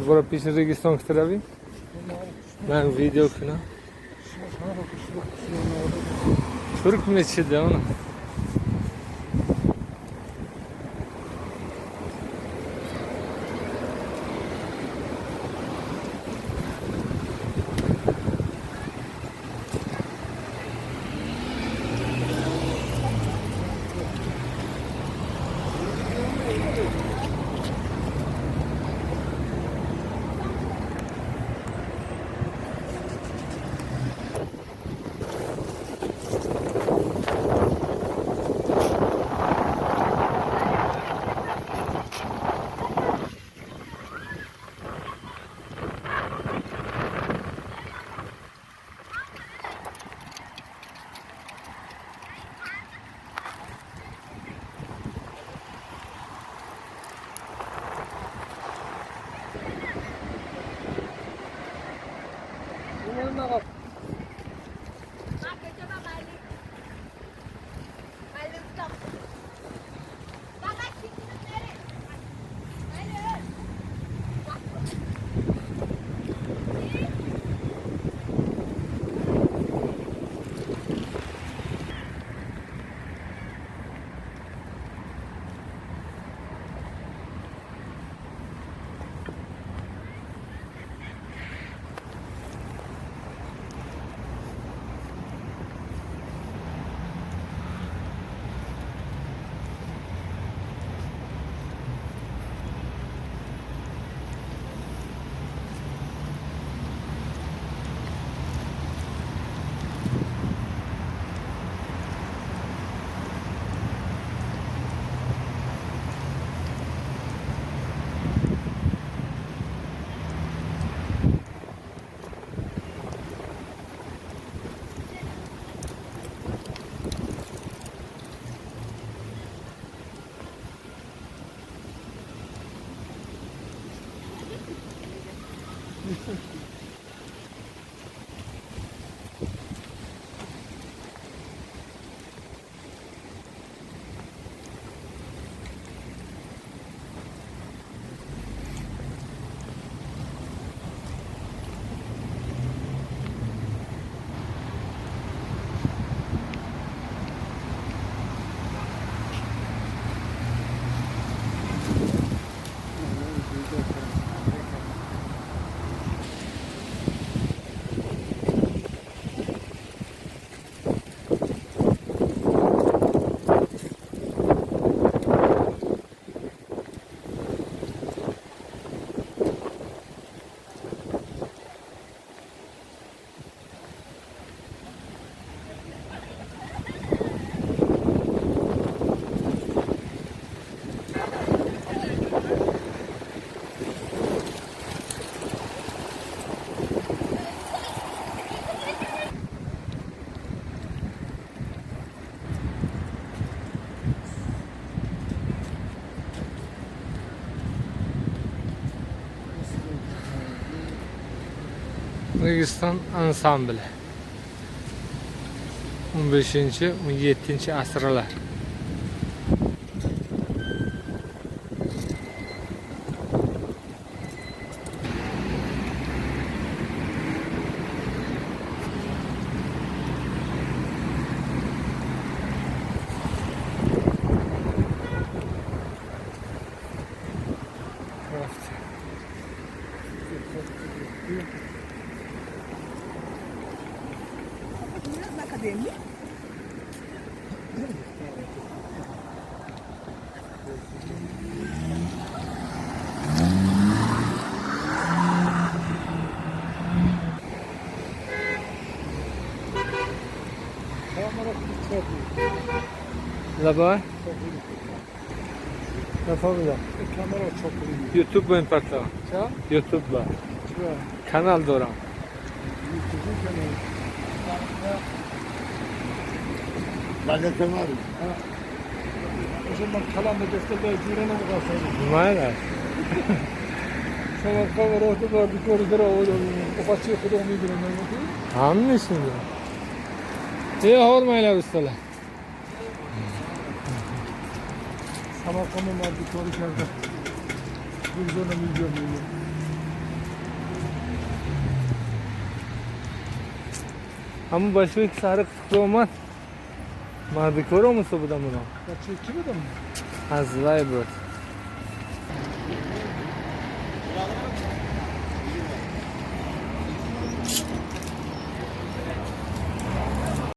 Бора пеши Регистон ки равӣ, ман видео кунам. Турк мечида она. Registon ansambli. 15-17 asrlar. Лабай? Нафаҳмидам. Ютуб бо импарта. Ютуб ба. Канал дорам. Майла. Самарқанд рафта мардикори кара овода. Бачаи худо мегирам намекунӣ? Ҳам нишунда. Е, hormanglar, ustalar. Самарқанд мардикорӣ карда. Гулзона мегирам мегирам. Ҳамун бачае ки сари қутуқда омад, мардикор омӯза будам уно. Бачаи кӣ будам? Аз вай буд.